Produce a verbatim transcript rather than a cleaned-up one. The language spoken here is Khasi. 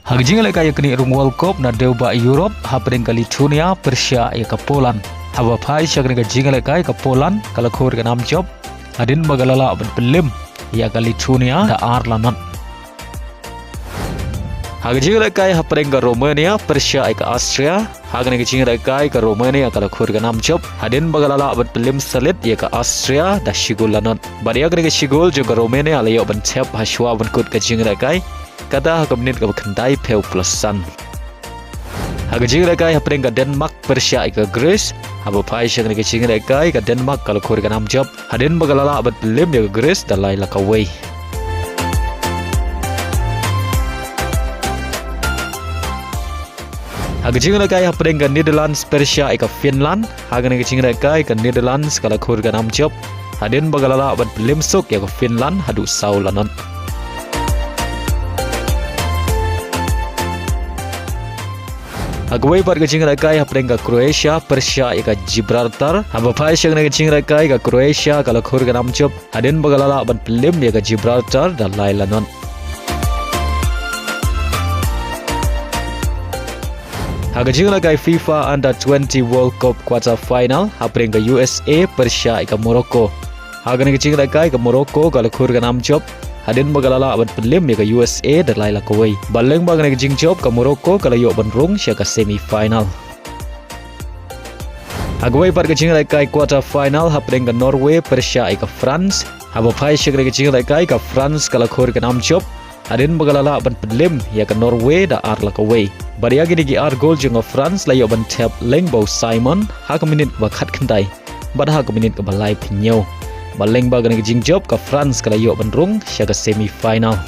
Ha ka jingïalehkai ïa kane ka rung World Cup na dewbah Europe, hapdeng ka Lithuania pyrshah ïa ka Poland. Haba phai sha kane ka jingïalehkai, ka Poland ka la khur ka nam jop hadien ba ka la lah ban pynlem ïa ka Lithuania da ar la not. Ha ka jingïalehkai hapdeng ka Romania pyrshah ïa ka Austria, ha kane ka jingïalehkai ka Romania ka la khur ka nam jop hadien ba ka la lah ban pynlem salit ïa ka Austria da shi gol la not. Bad ïa kane ka shi gol jong ka Romania la ïoh ban thep ha shuwa ban kut ka jingïalehkai, kata ha ka minit kaba khyndai phew plus san. Ha ka jingïalehkai hapdeng ka Denmark pyrshah ïa ka Greece, haba phai sha kane ka jingïalehkai, ka Denmark ka la khur ka nam jop hadien ba ka la lah ban pynlem ïa ka Greece da lai la kawei. Ha ka jingïalehkai hapdeng ka Netherlands pyrshah ïa ka Finland, ha kane ka jingïalehkai ka Netherlands ka la khur ka nam jop hadien ba ka la lah ban pynlem suk ïa ka Finland haduh saw la not. Ha kawei pat ka jingïalehkai hapdeng ka Croatia pyrshah ïa ka Gibraltar, haba phai sha kane ka jingïalehkai, ka Croatia ka la khur ka nam jop hadien ba ka la lah ban pynlem ïa ka Gibraltar da lai la not. Ha ka jingïalehkai FIFA Under twenty World Cup quarter final, hapdeng ka U S A pyrshah ïa ka Morocco, ha kane ka jingïalehkai ka Morocco ka la khur ka nam jop hadien ba ka la lah ban pynlem ïa ka U S A da lai la kawei. Bad lyngba kane ka jingjop, ka Morocco ka la ïoh ban rung sha ka semi final. Ha kawei pat ka jingïalehkai quarter final hapdeng ka Norway pyrshah ïa ka France, haba phai sha kane ka jingïalehkai, ka France ka la khur ka nam jop hadien ba ka la lah ban pynlem ïa ka Norway da ar la kawei. Bad ïa kine ki ar gol jong ka France la ïoh ban thep lyngba u Simon ha ka minit kaba khatkhyndai bad ha ka minit kaba laiphew hynñiew. Bad lyngba kane ka jingjop, ka France ka la ïoh ban rung sha ka semi final.